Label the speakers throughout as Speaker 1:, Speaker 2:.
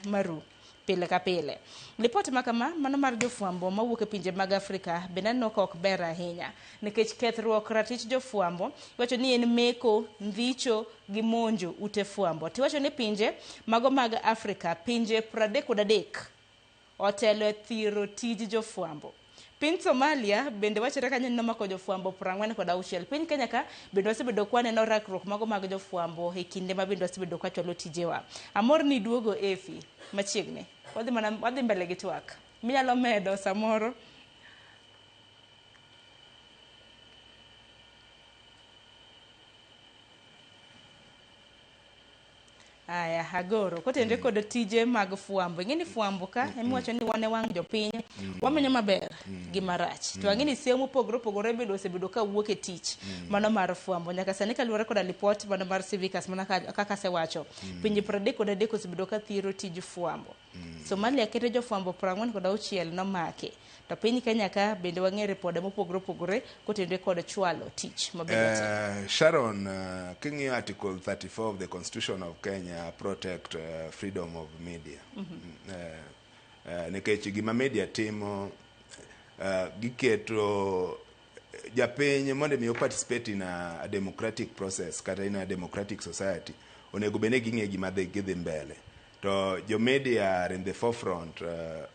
Speaker 1: Maru pile ka pile. Lipot ma kama, mano mar jofwambo mawuok e pinje mag Afrika bende aneno ka ok ber ahinya nikech kethruok ratich jofwambo iwacho ni en meko, ndhicho gi monjo ute fwambo. Tiwacho ni pinje mago mag Afrika pinje 33 otelo e thiro tij jofwambo. Piny Somalia bende wachore kanyo ni nomako jofwambo 46. Piny Kenya ka bende wasebedo ka waneno rakruok mago mag jofwambo e kinde ma bende wasebedo ka wachwalo tijewa. Amor ni iduogo Effie machiegni. Wadhi mana wadhi mbele gi twak. Minyalo medo samoro. Aya, Agoro, kotenre kod tije mag fwambo. Ing'e ni fwambo ka, ema iwacho ni wan e wang' jopiny, wamenyo maber gi marach. To ang'e ni seyo mopogore opogore bende osebedo ka wuok e tich mano mar fwambo. Nyaka sani kaluwore koda lipot mano mar Civicus mana kaka asewacho, pinje 33 osebedo ka thiro tij fwambo. Somalia kete jofwambo 46 nomaki. To piny Kenya ka bende wang'e ripode mopogore opogore kotenre kod chwalo tich mabende watimo.
Speaker 2: Sharon, king'iyo Article 34 of the Constitution of Kenya protect freedom of media. Nikech gima media timo, giketo japiny mondo mi participate in a democratic process kata in a democratic society, onego bed ni ging'e gima dhi gidhi mbele. To jo media are in the forefront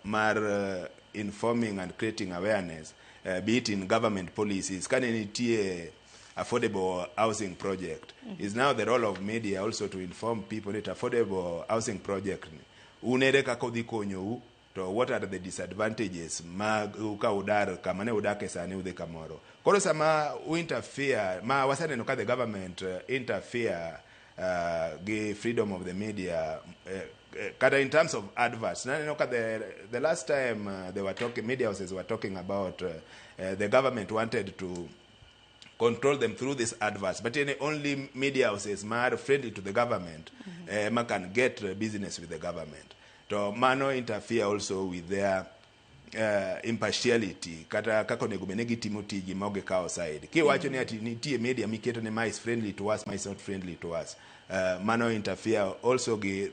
Speaker 2: mar informing and creating awareness, be it in government policies. Kane nitie affordable housing project, is now the role of media also to inform people that affordable housing project ni un ere kaka odhi konyou, to what are the disadvantages ma ka udar kama ne udake sani udhi kamoro. Koro sama u interfere, ma waseneno ka the government interfere gi freedom of the media, kata in terms of adverts. Naneno ka the last time they were talking, media houses were talking about the government wanted to control them through these adverts, but any only media houses ma are friendly to the government ma can get business with the government. To mano interfere also with their impartiality, kata kaka onego bed ni gitimo tijgi ma ok gikawo side. Kiwacho ni ati nitie media miketo ni ma is friendly to us, ma is not friendly to us, mano interfere also gi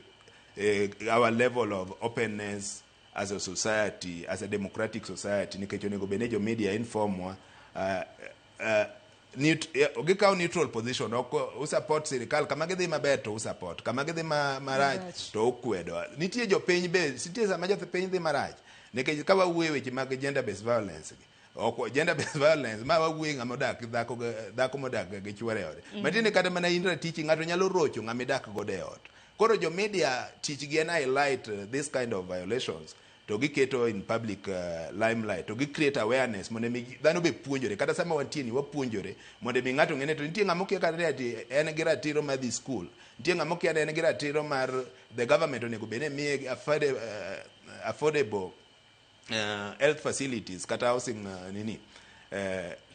Speaker 2: our level of openness as a society, as a democratic society, nikech onego bed ni jo media inform wa gikawo neutral position, ok usupport sirikal kama gidhi maber to usupport, kama gidhi marach
Speaker 1: Marach.
Speaker 2: to ukwedo. Nitie jopiny be, nitie sama jopiny dhi marach, nikech ka wawuoyo e weche mag gender based violence gi, ok gender based violence ma wawuoyo ng'ama odak gi dhako, dhako modak gi chuore e ode. Matiende kata mana in ratichi ng'ato nyalo rocho ng'ama idak godo e ot. Koro jo media tich gi en highlight this kind of violations, to giketo in public limelight, to gi create awareness mondo mi dhano be puonjore. Kata sama wantie ni wapuonjore mondo mi ng'ato ng'e ni to nitie ng'ama okia kata ni ati en gi ratiro mar dhi school, nitie ng'ama okia ni en gi ratiro mar the government onego bed ni miye affordable health facilities kata housing, nini.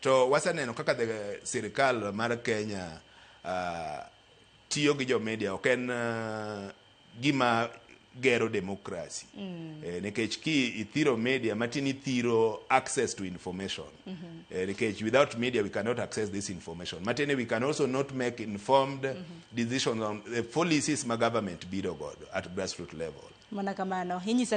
Speaker 2: To waseneno kaka the sirikal mar Kenya tiyo gi jo media ok en gima gero democracy. Nikech ki ithiro media matin, ithiro access to information. Nikech without media we cannot access this information, matiende we can also not make informed decisions on the policies ma government biro godo at grassroots level.
Speaker 1: Mana kamano. Inyisa